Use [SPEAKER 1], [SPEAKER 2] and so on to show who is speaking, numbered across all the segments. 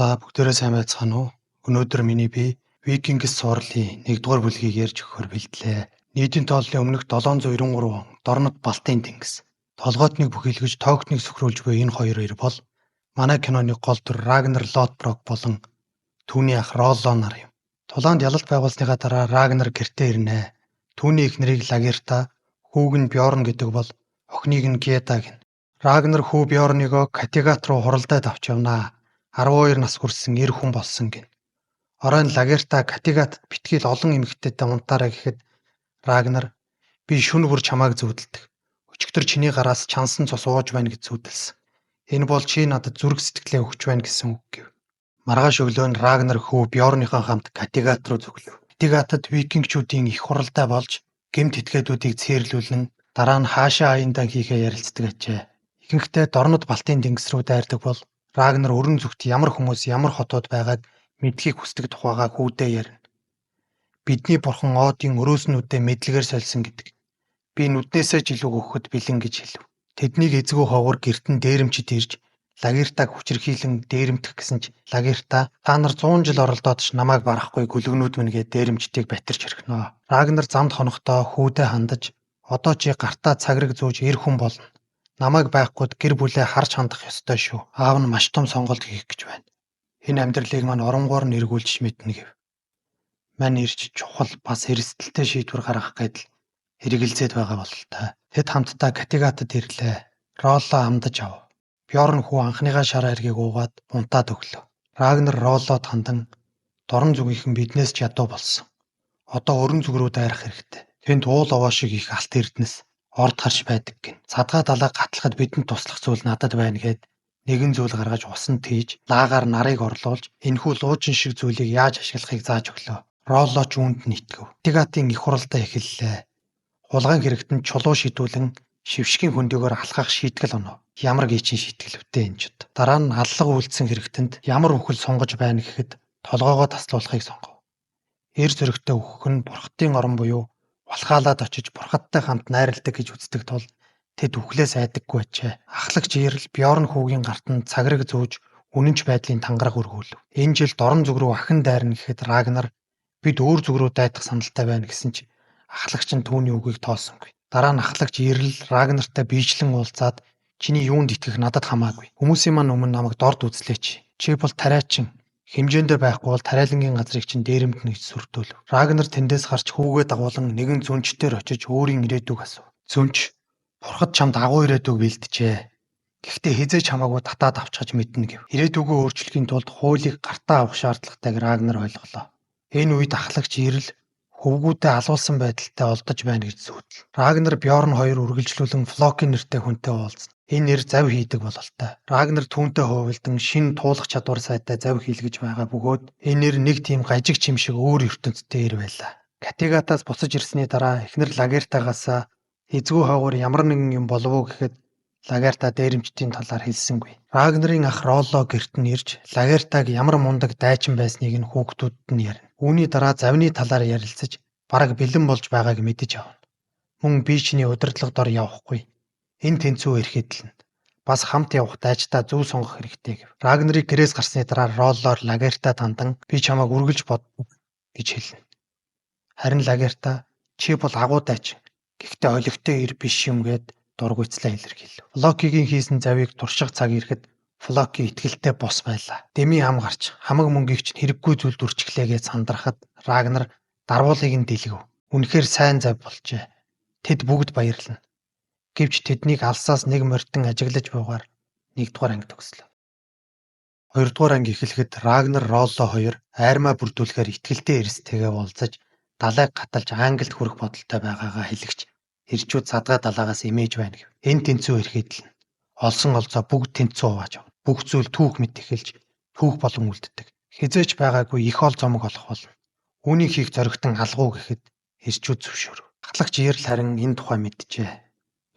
[SPEAKER 1] Та бүгдээрээ сайн байцгаана уу? Өнөөдөр миний бие Викингс цувралын 1-р бүлгийг ярьж өгөхөөр бэлтлээ. Нийтийн тооллын өмнөх 793 он Дорнод Балтийн тэнгис. Толгойтныг бүхийлгэж тоогтныг сөхрүүлж буй энэ хоёр эр бол манай киноны гол дүр Рагнар Лодброк болон түүний ах Ролло нар юм. Тулаанд ялалт байгуулсныхаа дараа Рагнар гэртээ ирнэ. Түүний эхнэрийг Лагерта, хүүг нь Бьорн гэдэг бол охиныг нь Геда гэнэ. Рагнар хүү Бьорнигоо Каттегат руу хуралдаад авч явнаа. 12 нас хүрсэн эр хүн болсон гэнэ. Оройн Лагерта Каттегатад битгий л олон эмэгтэйтэй унтаарай гэхэд Рагнар би шөнө бүр чамайг зүүдэлдэг. Өчигдөр чиний гараас чансан цус ууж байна гэж зүүдэлсэн. Энэ бол чи надад зүрх сэтгэлээ өгч байна гэсэн үг гэв. Маргааш өглөө нь Рагнар хүү Бьорныхон хамт Каттегат руу зүглэв. Каттегатад викингчүүдийн их хуралдаа болж гэмт этгээдүүдийг цээрлүүлэн дараа нь хаашаа аяндаа хийхээ ярилцдаг ажээ. Ихэнхдээ Дорнод Балтийн тэнгис рүү дайрдаг бол Рагнар өрөн зүгт ямар хүмүүс ямар хотууд байгааг мэдэхийг хүсдэг тухайгаа хүүдээ ярина. Бидний бурхан Одын өрөөснүүдээ мэдлэгээр сольсон гэдэг. Би нүднээсээ ч илүү өгөхөд бэлэн гэж хэлв. Тэднийг эзгүй ховор гэрт нь дээрэмчид ирж Лагертаг хүчирхийлэн дээрэмдэх гэсэн ч Лагерта та нар 100 жил оролдоод ч намайг барахгүй гүлгнүүд минь гээд дээрэмчдийг батарч орхино. Рагнар замд хонохдоо хүүдээ хандаж одоо чи гартаа цаграг зүүж эр хүн болно. Намайг байхгүйд гэр бүлээ харж хандах ёстой шүү. Аав нь маш том сонголт хийх гэж байна. Энэ амьдралыг маань оронгоор нь эргүүлж мэднэ гэв. Мань ирж чухал бас эрсдэлтэй шийдвэр гаргах гэдэл хэрэгэлзээд байгаа бололтой. Тэд хамтдаа Каттегатад ирлээ. Ролло амдаж ав. Бьорн хүү анхныхаа шар аргийг уугаад унтаад өглөө. Рагнар Роллод хандан дорн зүгийнхэн биднээс ч ядуу болсон. Одоо өрөн зүг рүү дайрах хэрэгтэй. Тэнд уул овоо шиг их алт эрдэнэс орд харш байдаг гин. Садгаа далаа гатлахад бидэнд туслах зүйл надад байна гэд нэгэн зүйл гаргаж усанд тийж лаагаар нарыг орлуулж энэхүү луучин шиг зүйлийг яаж ашиглахыг зааж өглөө. Ролло ч үүнд нь итгэв. Каттегатын их хуралдаа эхэллээ. Хулгайн хэрэгт нь чулуу шидүүлэн шившгийн хөндөгөөр алхах шийтгэл онов. Ямар гийчин шийтгэлвтэй энэ ч. Дараа нь аллага үйлдсэн хэрэгтэнд ямар үхэл сонгож байна гэхэд толгоогоо таслуулахыг сонгов. Эр зөрөгтэй үхэх нь бурхадын орон буюу Валхаллад очиж бурхадтай хамт найрладаг гэж үздэг тул тэд үхлээс айдаггүй ажээ. Ахлагч Эрл Бьорн хүүгийн гарт нь цаграг зүүж үнэнч байдлын тангараг өргүүлв. Энэ жил дорн зүг рүү ахин дайрна гэхэд Рагнар бид өөр зүг рүү дайдах саналтай байна гэсэн ч ахлагч нь түүний үгийг тоосонгүй. Дараа нь ахлагч Эрл Рагнартай биечлэн уулзаад чиний юунд итгэх надад хамаагүй. Хүмүүсийн маань өмнө намайг дорд үзлээч. Чи бол тариачин. Хэмжээндээ байхгүй бол тариалангийн газрыг чинь дээрэмдэнэ гэж сүрдүүлв. Рагнар тэндээс гарч хүүгээ дагуулan нэгэн зөнчдөр очиж өөрийн ирээдүг асуув. Зөнч бурхад чамд агуу ирээдүг бэлджээ. Гэхдээ хэзээ ч хамаагүй татаад авчхаж мэднэ гэв. Ирээдүгөө өөрчлөхийн тулд хуулийг гартаа авах шаардлагатайг Рагнар ойлголоо. Энэ үед ахлагч Эрл хөвгүүдээ алуулсан байдалтай олдож байна гэж зүүдэл. Рагнар Бьорн хоёр үргэлжлүүлэн Флоки нэртэй хүнтэй уулзна. Энэ нэр зав хийдэг бололтой. Рагнар түүнтэй хувилдан шинэ туулах чадвар сайтай зав хийлгэж байгаа бөгөөд энэ нэр нэг тийм гажиг чим шиг өөр ертөнцтэй ир байлаа. Каттегатаас буцаж ирсний дараа эхнэр Лагертагаас эзгүй хойгуур ямар нэгэн юм болов уу гэхэд Лагерта дээрэмчдийн талаар хэлсэнгүй. Рагнарын ах Ролло гэрт нь ирж Лагертаг ямар мундаг дайчин байсныг нь хүүхдүүдэд нь ярина. Үүний дараа завны талаар ярилцаж бараг бэлэн болж байгааг мэдэж авна. Мөн би чиний удирдлага дор явахгүй. Энэ тэнцүү эрхэд л. Бас хамт явах дайчдаа зөв сонгох хэрэгтэй гэв. Рагнарыг гэрээс гарсны дараа Роллоор Лагертад хандан би чамайг үргэлж боддог гэж хэлнэ. Харин Лагерта чи бол агуу дайчин. Гэхдээ олигтой эр биш юм гээд дургуйцлаа илэрхийлв. Флокигийн хийсэн завийг турших цаг ирэхэд Флоки итгэлтэй бус байлаа. Дэмий ам гарч хамаг мөнгийг чинь хэрэггүй зүйлд үрчглээ гэж сандрахад Рагнар дарвуулыг нь дэлгэв. Үнэхээр сайн зав болжээ. Тэд бүгд баярлана. Гэвч тэднийг алсаас нэг морьтон ажиглаж буугаар 1-р анги төгслөө. 2-р анги эхлэхэд Рагнар Ролло хоёр айрмаа бүрдүүлэхээр итгэлтэй эрстэйгээ уулзаж далайг гаталж Англид хүрэх бодолтой байгаагаа хэлэгч эрчүүд садгаа далаагаас эмээж байна гэв. Энэ тэнцүү ирэхэд л олсон олзоо бүгд тэнцүү хувааж ав. Бүх зүйл түүх мэт эхэлж түүх болон үлддэг. Хизээч байгаагүй их ол зомог олох болно. Үүнийг хийх зоригтон алгуу гэхэд эрчүүд зөвшөөрөв. Ахлагч Эрл харин энэ тухай мэджээ.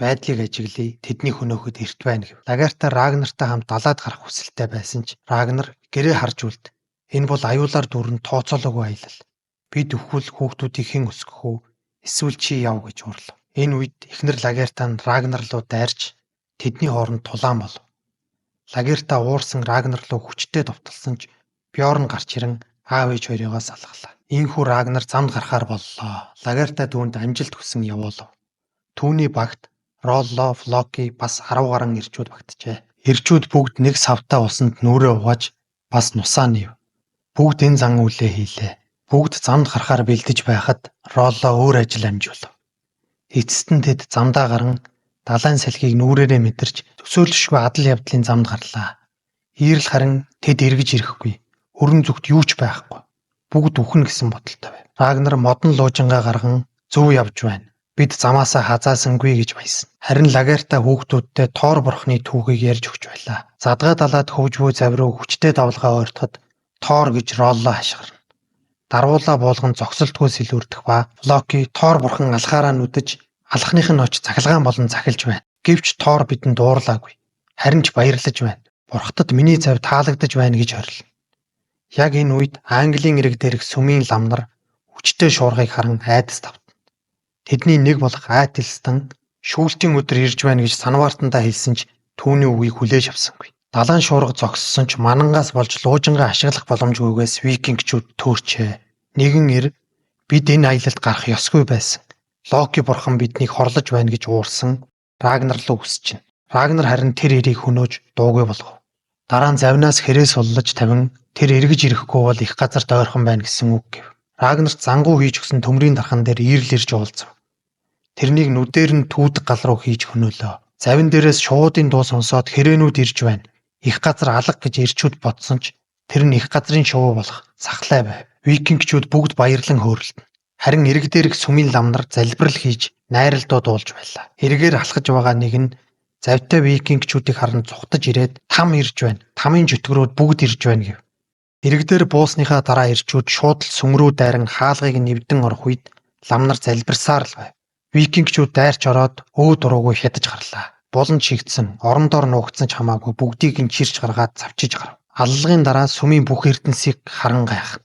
[SPEAKER 1] Байдлыг ажиглая, тэдний хөнөөхөд эрт байна гэв. Лагерта Рагнартай хамт далаад гарах хүсэлтэй байсан ч Рагнар гэрээ харж үлд. Энэ бол аюулаар дүүрэн тооцоолоогүй аялал. Бид өвхөл хүүхдүүдийг хэн өсгөх үү? Эсвэл чи яв гэж уурлав. Энэ үед эхнэр Лагерта нь Рагнар руу дайрч тэдний хооронд тулаан болов. Лагерта уурсан Рагнар руу хүчтэй довтолсон ч Бьорн гарч ирэн аав ээж хоёрыгоо салгалаа. Ийхүү Рагнар замд гарахаар боллоо. Лагерта түүнд амжилт хүсэн явуулав. Түүний багт Ролло, Флоки бас 10 гаруй эрчүүд багтжээ. Эрчүүд бүгд нэг савтай усанд нүрээ угааж бас нусаа нийв. Бүгд энэ зан үйлээ хийлээ. Бүгд замд гарахаар бэлдэж байхад Ролло өөр ажил амжуулав. Эцэст нь тэд замдаа гаран далайн салхийг нүүрээрээ мэдэрч төсөөлшгүй адал явдлын замд гарлаа. Иэрэл харин тэд эргэж ирэхгүй. Өрн зүгт юу ч байхгүй. Бүгд үхнэ гэсэн бодолтой байв. Рагнар модон луужингаа гарган зөв явж байна. Бид замаасаа хазаасангүй гэж баясан. Харин Лагерта хүүхдүүдтэй Тор бурхны түүхийг ярьж өгч байлаа. Задгай далаад хөвж буй зав руу хүчтэй давлгаа ойртоход Тор гэж Ролло хашгирна. Дарвуулаа буулган зогсолтгүй сэлүүрдэх ба Флоки Тор бурхан алхаараа нүдэж алхных нь оч цахилгаан болон захилж байна. Гэвч Тор бидэнд уурлаагүй. Харин ч баярлаж байна. Бурхтад миний зав таалагдаж байна гэж хорилно. Яг энэ үед Английн ирэг дээрх сүмийн лам нар хүчтэй шуургыг харан айдас тавтана. Тэдний нэг болох Ателстан шүүлтийн өдөр ирж байна гэж санваартандаа хэлсэн ч түүний үгийг хүлээж авсангүй. Далайн шуурга зогссон ч манангаас болж луужингаа ашиглах боломжгүйгээс викингчүүд төөрчээ. Нэгэн эр бид энэ аялалд гарах ёсгүй байсан. Локи бурхан биднийг хорлож байна гэж уурсан Рагнар руу үсчинэ. Рагнар харин тэр эрийг хөнөөж дуугүй болгов. Дараа нь завнаас хэрээ суллаж тавин тэр эргэж ирэхгүй бол их газарт ойрхон байна гэсэн үг гэв. Рагнарт зангуу хийж өгсөн төмрийн дархан дээр ирээл ирж уулзав. Тэрнийг нүдээр нь түүдэг гал руу хийж хөнөөлөө. Завин дээрээс шуудын дуу сонсоод хэрээнүүд ирж байна. Их газар алга гэж эрчүүд бодсон ч тэр нь их газрын шувуу болох сахлай байв. Викингчүүд бүгд баярлан хөөрөлдөнө. Харин ирэг дээрх сүмийн лам нар залбирал хийж найрал дуу дуулж байлаа. Эргээр алхаж байгаа нэг нь завтай викингчүүдийг харан цухтаж ирээд там ирж байна. Тамын чөтгөрүүд бүгд ирж байна гэв. Ирэг дээр буусныхаа дараа эрчүүд шууд л сүм рүү дайран хаалгыг нэвдэн орох үед лам нар залбирсаар л байв. Викингчүүд дайрч ороод өө дуруугүй хядаж гарлаа. Булан чигдсэн, орондоор нуугдсан ч хамаагүй бүгдийг нь чирч гаргаад цавчиж гарав. Аллагын дараа сүмийн бүх эрдэнсийг харан гайхав.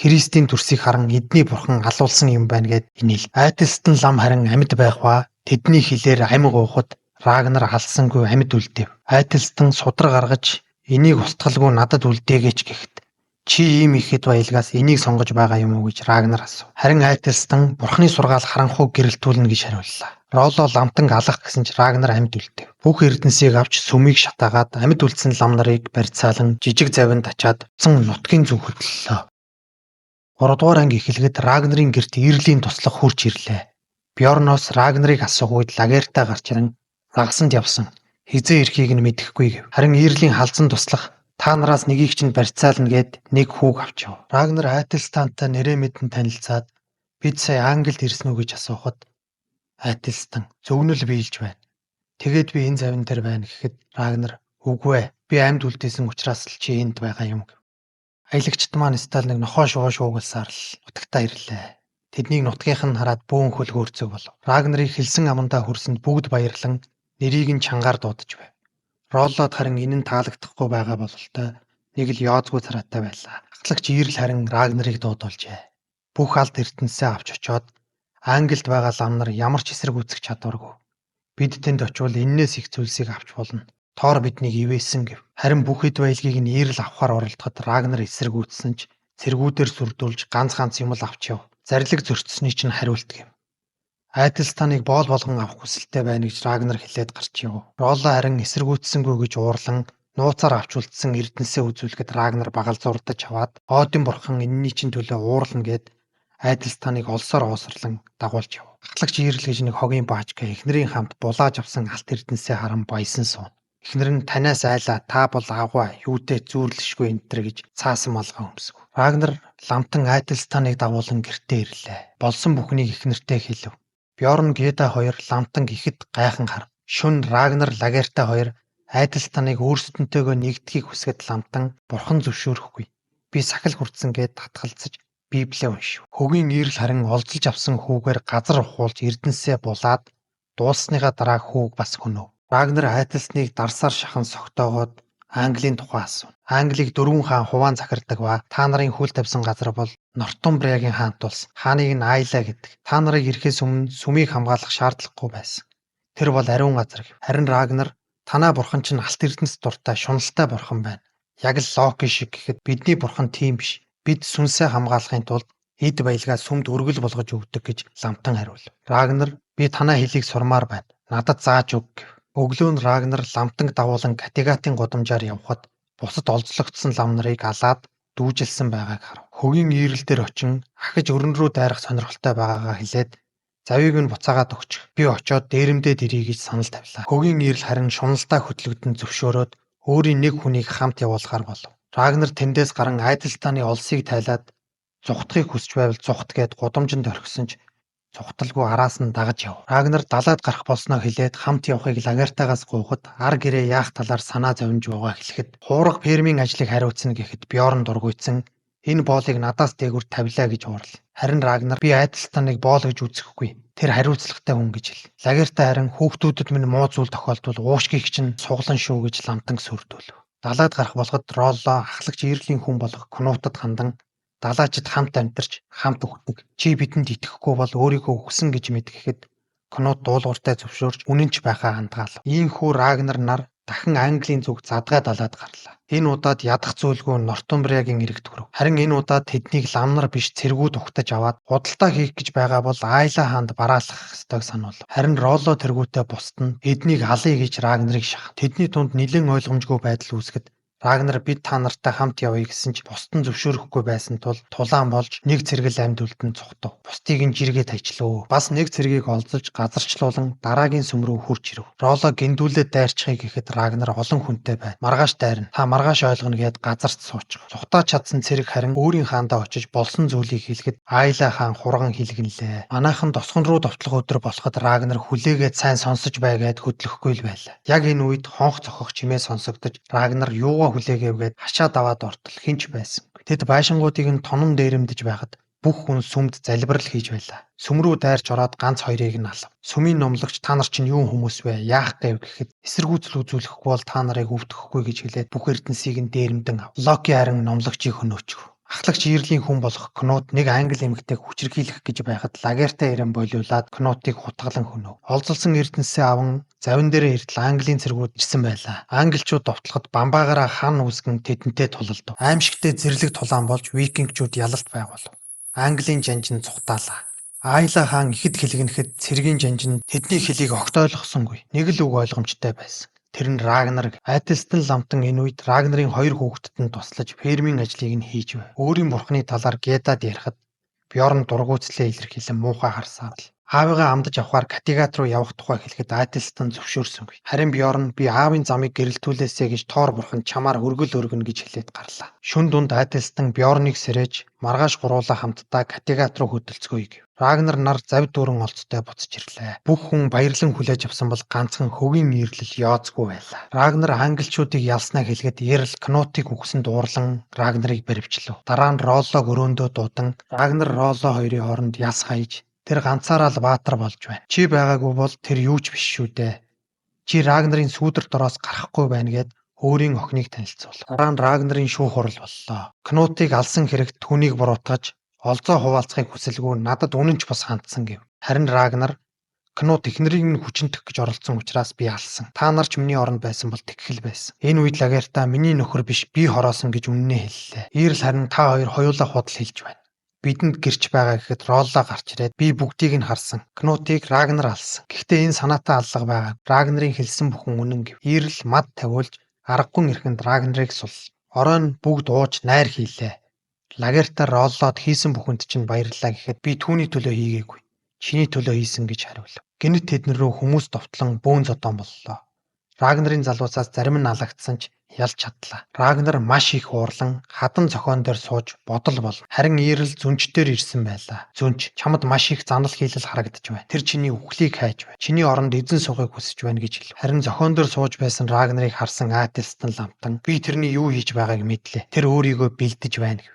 [SPEAKER 1] Христийн төрсийг харан эдний бурхан алуулсан юм байна гэд инээл. Ателстон лам харин амьд байх ба тэдний хилээр амь гуйхад Рагнар алсангүй амьд үлдээв. Ателстон судар гаргаж энийг устгалгүй надад үлдээгээч гэхэд чи ийм их хэд баялгаас энийг сонгож байгаа юм уу гэж Рагнар асуув. Харин Ателстон бурхны сургаал харанхуй гэрэлтүүлнэ гэж хариуллаа. Ролло ламтанг алах гэсэн ч Рагнар амьд үлдээв. Бүх эрдэнсийг авч сүмийг шатаагаад амьд үлдсэн лам нарыг барьцаалан жижиг завинд ачаад цэн нутгийн зүг хөдлөлөө. 3 дугаар анги эхлэхэд Рагнарын гэрт Ирлийн туслах хурж ирлээ. Бьорноос Рагнарыг асуух үед Лагерта гарч ирэн загсанд явсан. Хизээ ирэхийг нь мэдэхгүй гэв. Харин Ирлийн халзан туслах та нараас нэгийг чинь барьцаална гэд нэг хүүг авч яв. Рагнар Ателстантай нэрээ мэдэн танилцаад бид сая Англид ирсэн үү гэж асуухад Ателстан зөвгөнөл биелж байна. Тэгээд би энэ завин дээр байна гэхэд Рагнар үгүй ээ. Би амьд үлдээсэн учраас л чи энд байгаа юм гэв. Аялагчд маань стал нэг нохоо шувуу шуугалсаар л нутагтаа ирлээ. Тэднийг нутгийнх нь хараад бөөн хөл хөөрцөг болов. Рагнарыг хэлсэн амандаа хүрсэнд бүгд баярлан нэрийг нь чангаар дуудаж байв. Роллоод харин энэ нь таалагдахгүй байгаа бололтой нэг л ёозгүй царайтай байлаа. Ахлагч Ирл харин Рагнарыг дуудуулжээ. Бүх алд эрдэнэсээ авч очоод Англид байгаа лам нар ямар ч эсрэг үүсэх чадваргүй. Бид тэнд очивол эннээс их зүйлсийг авч болно. Тор биднийг ивээсэн гэв. Харин бүх эд баялагийг нь Ирл авахар оролдоход Рагнар эсрэг үүссэн ч цэргүүдээр сүрдүүлж ганц ганц юм л авч яв. Зарлиг зөрчсөний чинь хариулт гэв. Ателстаныг боол болгон авах хүсэлтэй байна гэж Рагнар хэлээд гарч яв. Ролло харин эсэргүүцсэнгүй гэж уурлан нууцаар авч үлдсэн эрдэнэсээ үзүүлэхэд Рагнар багалзуурдаж аваад Один бурхан энэний чинь төлөө уурлана гэд Ателстаныг олсоор оосрлан дагуулж яв. Ахлагч Ирл гэж нэг хогийн баачка эхнэрийн хамт булааж авсан алт эрдэнэсээ харан баясан суун. Эхнэр нь танаас айлаа та бол авгаа юутэй зүүрлэшгүй энэ төр гэж цаасан малгай өмсөв. Рагнар ламтан Ателстаныг дагуулan гэртээ ирлээ. Болсон бүхнийг эхнэртээ хэлв. Бьорн Геда хоёр ламтанг ихэд гайхан харав. Шүн Рагнар Лагерта хоёр Ателстаныг өөрсдөнтэйгөө нэгдэхийг хүсгэд ламтан бурхан зөвшөөрөхгүй. Би сахил хүртсэн гэд татгалзаж Библийг уншив. Хөгийн Ирл харин олзолж авсан хүүгээр газар ухуулж эрдэнэсээ булаад дууссныхаа дараа хүүг бас хөнөв. Рагнар Ателсныг дарсаар шахан согтоогоод Английн тухай асуув. Англиг дөрвөн хаан хуваан захирдаг ба та нарын хүл тавьсан газар бол Нортумбриагийн хаант улс. Хааныг нь Айла гэдэг. Та нарыг ирэхээс өмнө сүмийг хамгаалах шаардлагагүй байсан. Тэр бол ариун газар гэв. Харин Рагнар Танаа бурхан чинь алт эрдэнэс дуртай шуналтай бурхан байна. Яг л Локи шиг гэхэд бидний бурхан тийм биш. Бид сүнсээ хамгаалахын тулд эд баялгаа сүмд өргөл болгож өгдөг гэж ламтан хариулв. Рагнар би танаа хэлийг сурмаар байна. Надад зааж өг гэв. Өглөө нь Рагнар ламтанг дагуулan Каттегатын гудамжаар явхад бусад олзлогдсон лам нарыг алаад дүүжилсэн байгааг харав. Хөгийн иерэл дээр очин ахиж өрн рүү дайрах сонирхолтой байгаагаа хэлээд завийг нь буцаагаад өгчих. Би очоод дээрэмдээд ирье гэж санал тавилаа. Хөгийн иерэл харин шуналдаа хөдлөгдөн зөвшөөрөөд өөрийн нэг хүнийг хамт явуулахар болов. Рагнар тэндээс гаран Айдлтаны олсыг тайлаад зугтахыг хүсч байвал зугт гээд гудамжинд орхисон ч зугталгүй араас нь дагаж яв. Рагнар далаад гарах болсноо хэлээд хамт явахыг Лагертагаас гуйхад ар гэрээ яах талаар санаа зовниж байгаа хэлэхэд хуурга фермийн ажлыг хариуцна гэхэд Бьорн дургуйцсан энэ боолыг надаас дээгүр тавилаа гэж уурлаа. Харин Рагнар би Айдлтаныг боол гэж үзэхгүй. Тэр хариуцлагатай хүн гэж хэл. Лагерта харин хүүхдүүдэд минь муу зүйл тохиолдвол уушгих чинь суглан шүү гэж ламтан сүрдүүлв. Далаад гарах болгод Ролло ахлагч Ирлийн хүн болох Кнутад хандан далаачид хамт амьдарч хамт үхдэг. Чи бидэнд итгэхгүй бол өөрийгөө үхсэн гэж мэд гэхэд Кнут дуулууртай зөвшөөрч үнэн ч байхаа хандгаалав. Иймхүү Рагнар нар дахин Английн зүг задгай далаад гарлаа. Энэ удаад ядах зүйлгүй Нортумбриагийн иргэд хүрв. Харин энэ удаад тэднийг лам нар биш цэргүүд ухтаж аваад худалдаа хийх гэж байгаа бол Айла хаанд бараалах ёстойг сануулв. Харин Ролло тэргүүтээ бусд нь эднийг алъя гэж Рагнарыг шахав. Тэдний тунд нэлээн ойлгомжгүй байдал үүсгэхэд Рагнар бид та нартай хамт явъя гэсэн ч бусд нь зөвшөөрөхгүй байсан тул тулаан болж нэг цэргэл амьд үлдэн цухтав. Бусдыг нь жиргээ тажлав. Бас нэг цэргийг олзолж газарчлуулан дараагийн сүм рүү хурж ирэв. Ролло гиндүүлээд дайрчихъя гэхэд Рагнар олон хүнтэй байна. Маргааш дайрна. Та маргааш ойлгоно гэд газарт суучих. Цухтаа чадсан цэрэг харин өөрийн хаандаа очиж болсон зүйлийг хэлэхэд Айла хаан хурган хилгэнлээ. Манайхан тосгон руу довтлох өдөр болоход Рагнар хүлээгээд сайн сонсож бай гэд хөдлөхгүй л байлаа. Яг энэ үед хонх цохох чимээ сонсогдож Рагнар юугаа хүлээгээвгээд хашаа даваад ортол хэн ч байсангүй. Тэд байшингуудыг нь тонон дээрэмдэж байхад бүх хүн сүмд залбирал хийж байлаа. Сүм рүү дайрч ороод ганц хоёрыг нь алав. Сүмийн номлогч та нар чинь юун хүмүүс вэ? Яах гэв гэхэд эсэргүүцэл үзүүлэхгүй бол та нарыг өвдөхгүй гэж хэлээд бүх эрдэнсийг нь дээрэмдэн ав. Локи харин номлогчийг хөнөөчөв. Ахлагч Ирлийн хүн болох Кнут нэг англи эмэгтэйг хүчирхийлэх гэж байхад Лагертай ирэн болиулаад Кнутыг хутгалан хөнөөв. Олзолсон эрдэнэсээ аван завин дээрээ иртэл Английн цэргүүд ирсэн байлаа. Англичууд довтлоход бамбаагаараа хан үүсгэн тэдэнтэй тулалдав. Аймшигтэй зэрлэг тулаан болж викингчүүд ялалт байгуулав. Английн жанжин цухтаалаа. Айла хаан ихэд хэлгэнэхэд цэргийн жанжин тэдний хэлийг огт ойлгосонгүй. Нэг л үг ойлгомжтой байсан. Тэр нь Рагнар. Ательстон ламтан энэ үед Рагнарын хоёр хүүхдэд нь туслаж фермийн ажлыг нь хийж байв. Өөрийн бурхны талаар Гедад ярихад Бьорн дургуутслаа илэрхийлэн муухай харсаар л. Аавыгаа амдаж авахар Каттегат руу явах тухай хэлэхэд Ательстон зөвшөөрсөнгүй. Харин Бьорн би аавын замыг гэрэлтүүлээсэй гэж Тор бурхан чамаар өргөл өргөнө гэж хэлээд гарлаа. Шүн дунд Ательстон Бьорныг сэрээж маргааш гуруулаа хамтдаа Каттегат руу хөдөлцгөөе гэв. Рагнар нар завь дүүрэн олцтой буцаж ирлээ. Бүх хүн баярлан хүлээж авсан бол ганцхан хөгийн ирлэл ёозгүй байлаа. Рагнар англичуудыг ялснаа хэлэхэд Эрл Кнутыг үхсэнд уурлан Рагнарыг баривчлав. Дараа нь Роллог өрөөндөө дуудан Рагнар Ролло хоёрын хооронд яс хаяж тэр ганцаараа л баатар болж байна. Чи байгаагүй бол тэр юу ч биш шүү дээ. Чи Рагнарын сүүдэр дороос гарахгүй байна гэд өөрийн охиныг танилцуулав. Дараа нь Рагнарын шүүх хурал боллоо. Кнутыг алсан хэрэгт түүнийг буруутгаж олзоо хуваалцахыг хүсэлгүй надад үнэн ч бус хандсан гэв. Харин Рагнар Кнут эхнэрийг нь хүчинтэх гэж оролдсон учраас би алсан. Та нар ч миний оронд байсан бол тэгэх л байсан. Энэ үед Лагерта миний нөхөр биш би хороосон гэж үннээ хэллээ. Ирл харин та хоёр хоёулаа худал хэлж байна. Бидэнд гэрч байгаа гэхэд Ролло гарч ирээд би бүгдийг нь харсан. Кнутыг Рагнар алсан. Гэхдээ энэ санаатай аллага байгаа. Рагнарын хэлсэн бүхэн үнэн гэв. Ирл мад тавиулж аргагүй эрхэнд Рагнарыг сул. Орой нь бүгд ууж найр хийлээ. Лагерта Роллоод хийсэн бүхэнд чинь баярлалаа гэхэд би түүний төлөө хийгээгүй. Чиний төлөө хийсэн гэж хариулав. Гэнэт тэдэн рүү хүмүүс довтлон бөөн зодоон боллоо. Рагнарын залуусаас зарим нь алагдсан ч ялж чадлаа. Рагнар маш их уурлан хадан зохион дээр сууж бодол болно. Харин Ирл зүнчдээр ирсэн байлаа. Зүнч чамд маш их занал хийлэл харагдаж байна. Тэр чиний үхлийг хайж байна. Чиний оронд эзэн суугыг хүсэж байна гэж хэлв. Харин зохион дээр сууж байсан Рагнарыг харсан Ательстон ламтан би тэрний юу хийж байгааг мэдлээ. Тэр өөрийгөө бэлдэж байна гэв.